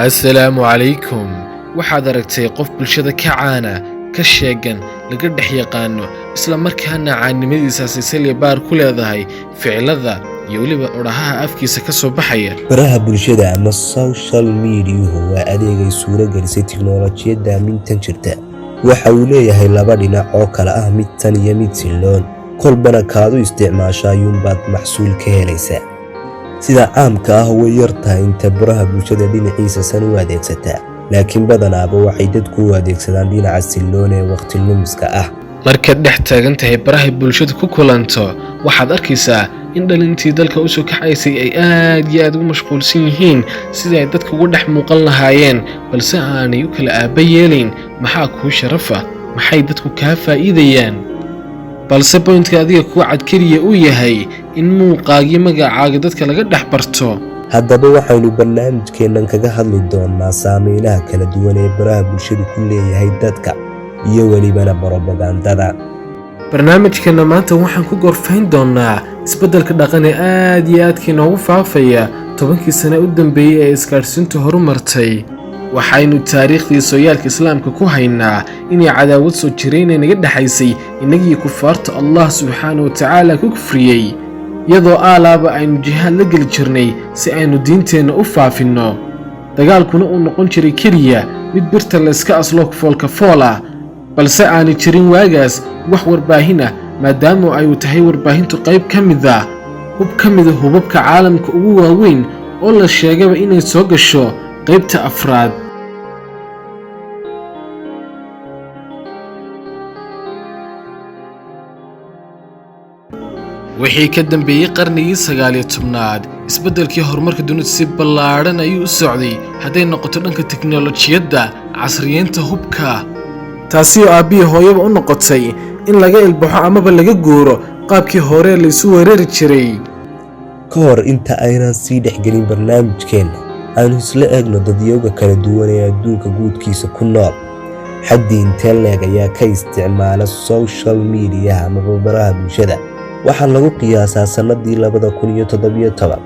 Assalaamu calaykum. Waxaad aragtay qof bulshada ka caana, ka sheegan, laga dhex yaqaano, isla markaana caannimadiisaasi salya baar ku leedahay ficilada iyo weliba odhahaha afkiisa ka soo baxaya. Baraha bulshada ama social mediahu waa adeeg ay suuro gelisay tiknoolajiyadda amintan jirta. Waxa uu leeyahay laba dhinac oo kala ah mid tan iyo mid silloon. Kolbana kaad u isticmaasho ayuunbaad maxsuul ka helaysaa. Sida caamka ah way yar tahay inta baraha bulshada dhinaciisa san u adeegsataa, laakiin badanaaba waxay dadku u adeegsadaan dhinaca silloon ee waqti lumiska ah. Markaad dhex taagan tahay baraha bulshada ku kulanto, waxaad arkaysaa in dhalintii dalka u soo kacaysay ay aad iyo aad ugu mashquulsan yihiin sidii ay dadka ugu dhex muuqan lahaayeen, balse aanay u kala aaba yeelayn maxaa kuu sharafa, maxay dadku kaa faa'iidayaan. Balse bointka adiga kuu cad keliya uu yahay in muuqaagii magacaaga dadka laga dhex barto. Haddaba waxaynu barnaamijkeennan kaga hadli doonaa saameynaha kala duwan ee baraha bulshadu ku leeyahay dadka iyo welibana borobagandada. Barnaamijkeena maanta waxaan ku gorfayn doonaa isbeddelka dhaqan ee aad iyo aadka inoogu faafaya 10kii sane u dambeeyey ee isgaadhsiintu horumartay. Waxaynu taariikhdii sooyaalka islaamka ku haynaa inay cadaawad soo jirayna naga dhexaysay innagii kufaarta Allah subxaana wa tacaala ku kufriyey, iyadoo aalaaba aynu jihaad la geli jirnay si aynu diinteenna u faafinno. Dagaalkuna uu noqon jiray keliya mid birta layska aslo foolka fool ah, balse aanay jirin waagaas wax warbaahin ah, maadaama ay tahay warbaahintu qayb ka mid ah hub ka mida hubabka caalamka ugu waaweyn oo la sheegaba inay soo gasho qaybta afraad. Wixii ka dambeeyey qarnigii 19aad, isbeddelkii horumarka dunidu si ballaadhan ayuu u socday, hadday noqoto dhanka teknolojiyadda, casriyeynta hubka, taasi oo aabbihii hooyaba u noqotay in laga ilbaxo amaba laga guuro qaabkii hore laysu weerari jiray. Ka hor inta aynaan sii dhexgelin barnaamijkeenna, aanu isla eegno dadyowga kala duwan ee adduunka guudkiisa ku nool. Xaddi intee leeg ayaa ka isticmaala social mediaha amaba baraha bulshada? Waxaa lagu qiyaasaa sannadii 2017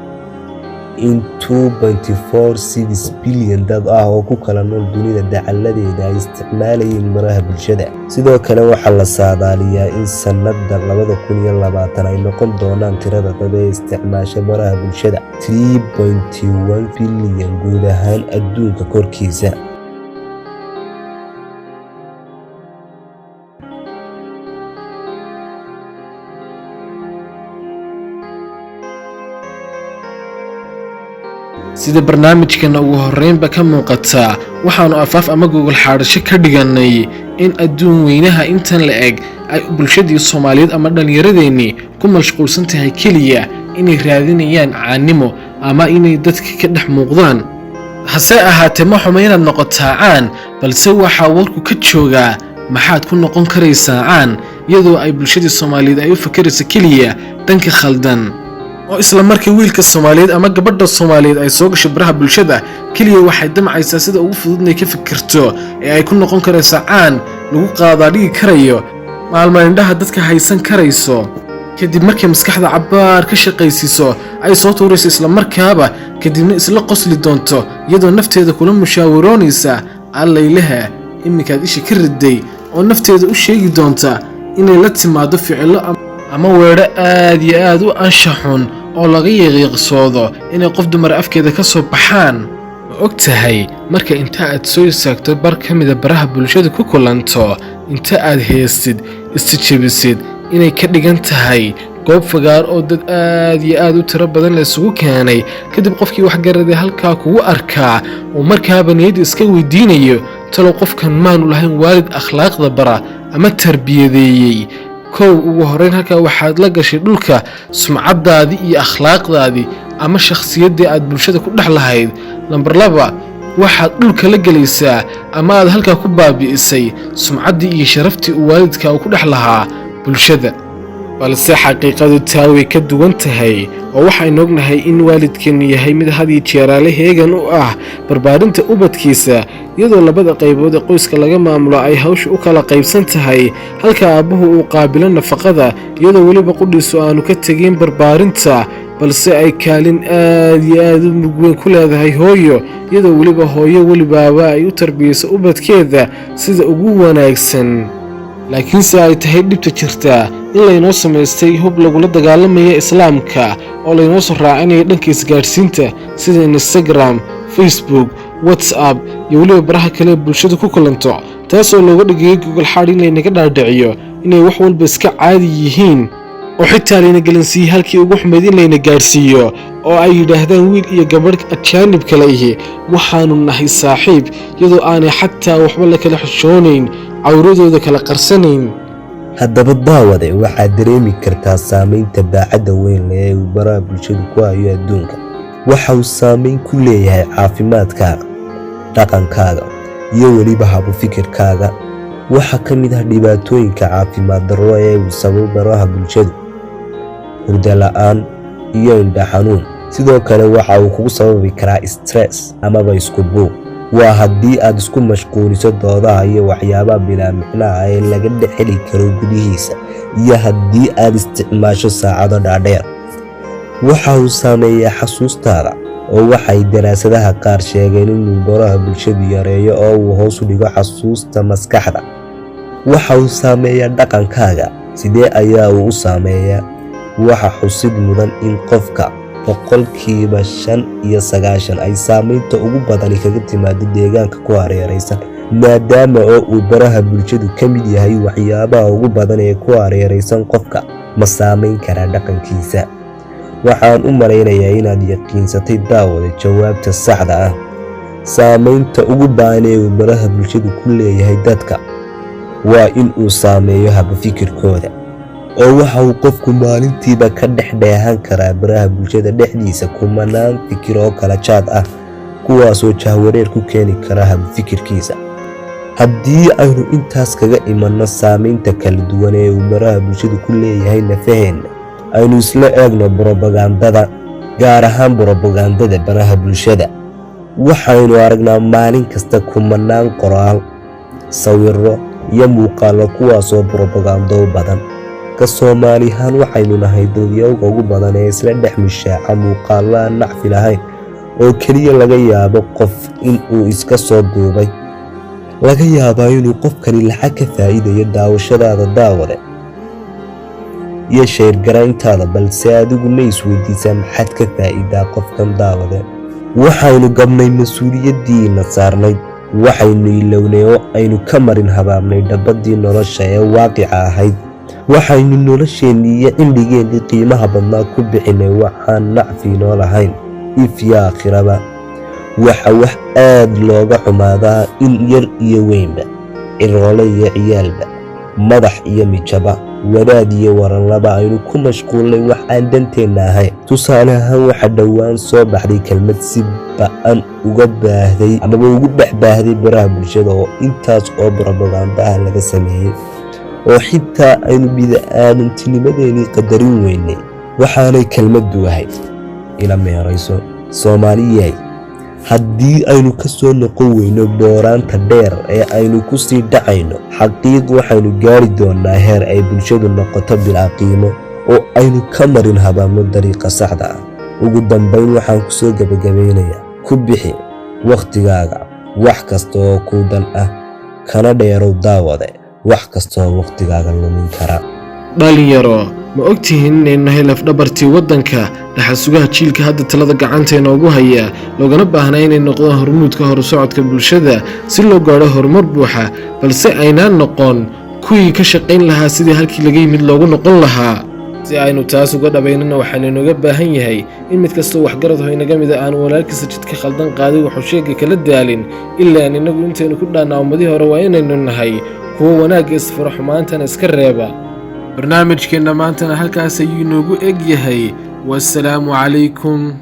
in 2.46 bilyan dad ah oo ku kala nool dunida dacaladeeda ay isticmaalayeen baraha bulshada. Sidoo kale waxaa la saadaaliyaa in sannadda 2020 ay noqon doonaan tirada dad ee isticmaasha baraha bulshada 3.1 bilyan guud ahaan adduunka korkiisa. Sida barnaamijkeena ugu horreynba ka muuqata, waxaanu afaaf ama gogol xaadhasho ka dhigannay in adduun weynaha intan la eg ay bulshadii Soomaaliyeed ama dhallinyaradeenii ku mashquulsan tahay keliya inay raadinayaan caannimo ama inay dadka ka dhex muuqdaan. Hase ahaatee ma xuma inaad noqotaa caan, balse waxaa warku ka joogaa maxaad ku noqon karaysaa caan, iyadoo ay bulshadii Soomaaliyeed ay u fakerayso keliya dhanka khaldan. Oo isla markii wiilka Soomaaliyeed ama gabadha Soomaaliyeed ay soo gasho baraha bulshada, keliya waxay damcaysaa sida ugu fudud inay ka fikirto ee ay ku noqon karayso caan lagu qaadaa dhigi karayo, maalmo indhaha dadka haysan karayso. Kadib markay maskaxda cabbaar ka shaqaysiiso, ay soo tuurayso isla markaaba, kadibna isla qosli doonto iyadoo nafteeda kula mushaawaroonaysa allaylaha iminkaad isha ka riday, oo nafteeda u sheegi doonta inay la timaado ficillo ama weedho aad iyo aad u anshaxun oo laga yaqiiqsoodo inay qof dumar afkeeda ka soo baxaan. Ma og tahay marka inta aad soo istaagto bar ka mida baraha bulshada ku kulanto, inta aad heestid istijabisid, inay ka dhigan tahay goob fagaar oo dad aad iyo aad u tiro badan la isugu keenay, kadib qofkii wax garaday halkaa kugu arkaa oo markaaba niyadda iska weydiinayo talow qofkan maanu lahayn waalid akhlaaqda bara ama tarbiyadeeyey. Kow ugu horreyn halkaa waxaad la gashay dhulka sumcaddaadii iyo akhlaaqdaadii ama shakhsiyaddii aad bulshada ku dhex lahayd. Lambar 2, waxaad dhulka la gelaysaa ama aad halkaa ku baabi'isay sumcaddii iyo sharaftii uu waalidka uu ku dhex lahaa bulshada. Balse xaqiiqadu taa way ka duwan tahay, oo waxaynu ognahay in waalidkeenu yahay mid had iyo jeeraale heegan u ah barbaarinta ubadkiisa, iyadoo labada qaybood ee qoyska laga maamulo ay hawsha u kala qaybsan tahay, halka aabbuhu uu qaabilo nafaqada, iyadoo weliba qudhiisu aanu ka tegin barbaarinta Balse ay kaalin aad iyo aad u mug weyn ku leedahay hooyo, iyadoo weliba hooyo welibaaba ay u tarbiyeyso ubadkeeda sida ugu wanaagsan. Laakiinse ay tahay dhibta jirtaa in laynoo samaystay hub lagula dagaalamaya Islaamka oo laynoo soo raacinaya dhanka isgaadhsiinta sida Instagram, Facebook, WhatsApp iyo weliba baraha kale ee bulshada ku kulanto, taas oo looga dhigayay gogol xaadh in laynaga dhaadhiciyo inay wax walba iska caadi yihiin, oo xitaa layna gelinsiiyey halkii ugu xumayd in layna gaadhsiiyo oo ay yidhaahdaan wiil iyo gabadh ajaanib kale ihi, "Waxaanu nahay saaxiib," iyadoo aanay xataa waxba la kala xishoonayn, cawradooda kala qarsanayn. Haddaba daawade, waxaad dareemi kartaa saameynta baacadda weyn leh ee uu baraha bulshadu ku hayo adduunka. Waxa uu saameyn ku leeyahay caafimaadkaaga, dhaqankaaga iyo weliba habu fikirkaaga. Waxaa ka mid ah dhibaatooyinka caafimaad darro ee uu sababo baraha bulshadu hurdo la'aan iyo indha xanuun. Sidoo kale waxa uu kugu sababi karaa stress amaba isku buuq. Waa haddii aad isku mashquuliso doodaha iyo waxyaabaha bilaa micnaha ee laga dhex heli karo gudihiisa, iyo haddii aad isticmaasho saacado dhaadheer. Waxa uu saameeyaa xasuustaada, oo waxay daraasadaha qaar sheegeen inuu baraha bulshadu yareeyo oo uu hoos u dhigo xasuusta maskaxda. Waxa uu saameeyaa dhaqankaaga. Sidee ayaa uu u saameeyaa? Waxa xusid mudan in qofka 95% ay saameynta ugu badani kaga timaado deegaanka ku hareeraysan, maadaama oo uu baraha bulshadu ka mid yahay waxyaabaha ugu badan ee ku hareeraysan qofka. Ma saameyn karaa dhaqankiisa? Waxaan u malaynayaa inaad yaqiinsatay, daawada, jawaabta saxda ah. Saameynta ugu ba'an ee uu baraha bulshadu ku leeyahay dadka waa in uu saameeyo habfikirkooda, oo waxa uu qofku maalintiiba ka dhex dheehan karaa baraha bulshada dhexdiisa kumanaan fikir oo kala jaad ah, kuwaasoo jahwareer ku keeni kara habfikirkiisa. Haddii aynu intaas kaga imanno saameynta kala duwan ee uu baraha bulshadu ku leeyahay nafaheenna, aynu isla eegno brobagandada, gaar ahaan brobagandada baraha bulshada. Waxaynu aragnaa maalin kasta kumanaan qoraal, sawiro iyo muuqaallo, kuwaasoo brobagando u badan. Ka Soomaalihaan waxaynu nahay dadyowga ugu badan ee isla dhex mushaaca muuqaallo aan nacfi lahayn, oo keliya laga yaabo qof in uu iska soo duubay. Laga yaabaa inuu qofkani lacag ka faa'iidayo daawashadaada, daawade, iyo share-garayntaada, balse adigu ma isweydiisaa maxaad ka faa'iidaa qofkan, daawade? Waxaynu gabnay mas-uuliyaddiina saarnayd. Waxaynu ilownay oo aynu ka marin habaabnay dhabbadii nolosha ee waaqica ahayd. Waxaynu nolosheennii iyo cimrigeennii qiimaha badnaa ku bixinay waxaan nacfi inoo lahayn if iyo aakhiraba. Waxa wax aad looga xumaadaa in yar iyo weynba, ciroole iyo ciyaalba, madax iyo mijaba, wadaad iyo waranlaba aynu ku mashquulnay wax aan danteenna ahayn. Tusaale ahaan, waxa dhowaan soo baxday kelmad si ba'an uga baahday amaba ugu dhex baahday baraha bulshada, oo intaas oo brobagandaha laga sameeyey, oo xitaa aynu bini-aadamtinimadeenii qadarin weynay. Waxaanay kelmaddu ahayd "ila meerayso". Soomaaliyay, haddii aynu ka soo noqon weyno booraanta dheer ee aynu ku sii dhacayno, xaqiiq waxaynu gaari doonaa heer ay bulshadu noqoto bilaa qiimo, oo aynu ka marin habaabno dariiqa saxda ah. Ugu dambayn, waxaan ku soo gebagabaynayaa: ku bixi wakhtigaaga wax kasta oo kuu dan ah, kana dheerow, daawade, wax kasta oo wakhtigaaga lumin kara. Dhalinyaro, ma ogtihiin inaynu nahay lafdhabartii waddanka, dhaxal sugaha jiilka hadda talada gacanta inoogu haya, loogana baahnaa inay noqdaan hormuudka horusocodka bulshada si loo gaadho horumar buuxa, balse aynaan noqon kuwii ka shaqayn lahaa sidii halkii laga yimid loogu noqon lahaa? Si aynu taas uga dhabaynana, waxaanu inooga baahan yahay in mid kastoo waxgarad ho inaga mida aanu walaalkiisa jidka khaldan qaaday wuxuu sheega kala daalin, ilaan innagu intaynu ku dhaannaa ummadihii hore. Waa inaynu nahay kuwo wanaagga isfaro, xumaantana iska reeba. Barnaamijkeenna maantana halkaas ayuu inoogu eg yahay. Wasalaamu calaykum.